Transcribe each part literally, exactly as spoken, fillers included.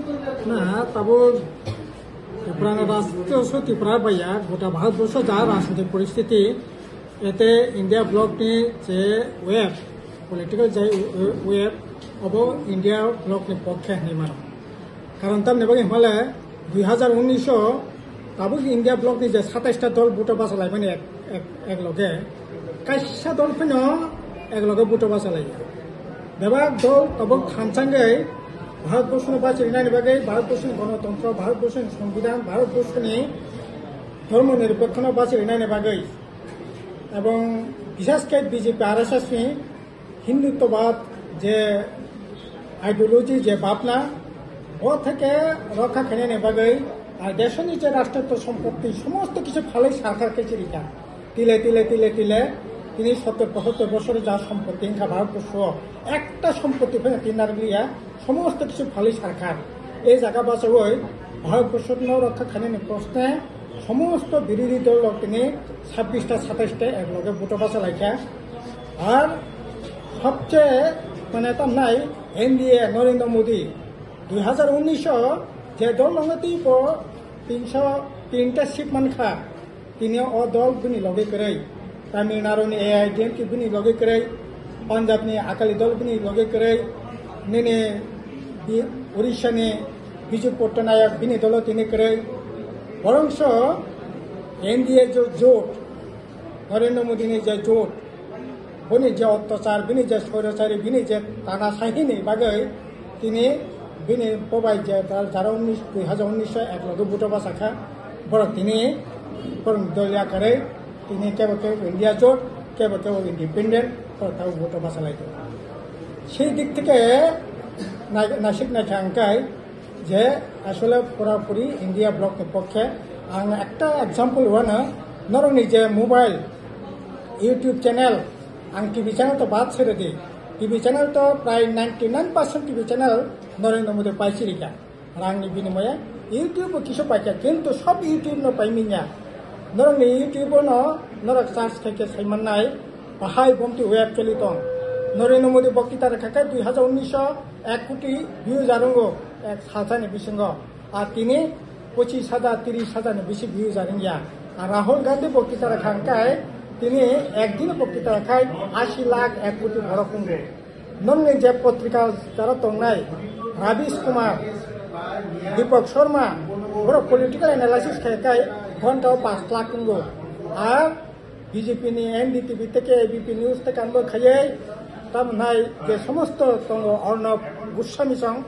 Na, tabuk Tripura na rajyo so Tripura baya, gota Bharat borso ja rajnitik poristiti, ete India bloc ni je wave, political je wave, obo India bloc ni pokhe hinwi mano. Karon tamni bagwi hwnmale dui hazar unnish o tabuk India bloc ni je satais ta dol buto basa laimani ek, ek, ek loge, kaisa dol phano ek loge buto basa laiya. Bebak dol tabuk thanchangwi Bharat borso no bachi rinani bagwi, Bharat borso ni gonotontro, Bharat borso ni songbidan, Bharat borso ni dhormo niripekho no bachi rinani bagwi, ebong bishesh khe B J P R S S ni Hindutvabad je ideology, je bhabna, o theke rokha khainani bagwi, ar desoni je rashtrito sompotti somosto kichu phalwi sarkar khe chirikha. Tile, tile, tile, tile, tini sottor pochottor bosor ja sompotti wngkha Bharatborsho, ekta sompotti phano tin narwkliya, somosto kichu phalwi sarkar. E jaga bachawi Bharatborsho no rokha khainani proshne somosto birodhi dol rok tini sabbish ta, satais ta ek loge buto bacha laikha. Ar sobche mane tamnai N D A Narendra Modi dui hazar unnish o je dol longo tei bo tinsho tinta seat mankha, tini o dol bini loge kwrwi, Tamil Nadu ni A I D M K bini loge kwrwi, Punjab ni Akali dol bini loge kwrwi, nini Bi-, Orissa ni Biju Patnaik bini dolo tini kwrwi. Borongso N D A jo-, jot, Narendra Modi ni je jot, bini je ottachar, bini je sorochari, bini je tana sahini bagwi tini bini bobai je dal jara unnish, dui hazar unnish ek loge buto basa kha, borok tini borok dol ya kwrwi, tini kebo kebo India jot, kebo kebo independent, borok tabuk buto basa lai tongo. Sei dik theke nai-, naisik naikha hwnkhe je asole purapuri India bloc ni pokhe. Ang ekta example wano, norokni je mobile, YouTube channel, ang T V channel to baad sere di, T V channel to prai ninety nine percent T V channel Narendra Modi paisirika rangni binimoye. YouTube bo kisu paikha, kintu sob YouTube no paiminya. Norokni YouTube no norok search khaikhe saimannai, bahai bomti web choli tong. Narendra Modi boktita rwkha khe dui hazar unnish o ek koti views arwngo ek salsani bisingo. Ar tini pochis hajar, tiris hajar ni bisi views arwngya. Ar Rahul Gandhi boktita rwkha hwnkhe tini ekdin boktita rwkhai ashi lakh ek koti borok wngo. Nongni je potrika jara tongnai Ravish Kumar, Deepak Sharma, borok political analysis khai khai ghonta o panch lakh wngo. Ar B J P ni N D T V tei A B P News tei kanbo khaiwi tamo nai je somosto tongo Arnab Goswami song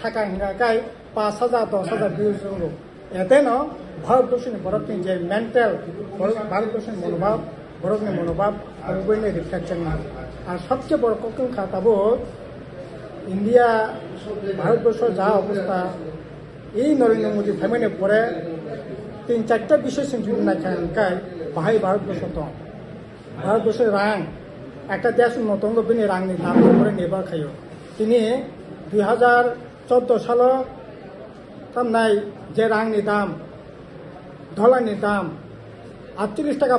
sakha hwnkha khai panch hajar, dos hajar views wngo. Eteno Bharatborsho ni borok ni je mental, Bharatborsho ni monobhab, borok ni monobhab, abo buini reflection nang. Ar sobche boro kok wngkha tabuk India, Bharatborsho ja obostha, ei Narendra Modi phaimani pore tin charta bishoy song jodi naikha hwnkhe bahai Bharatborsho tong. Bharatborsho rang, ekta desh no tongo bini rang ni dam ni pore nirbhor khaio. Tini dui hazar chordo salo tamnai je rang ni dam, dollar ni dam atcholish taka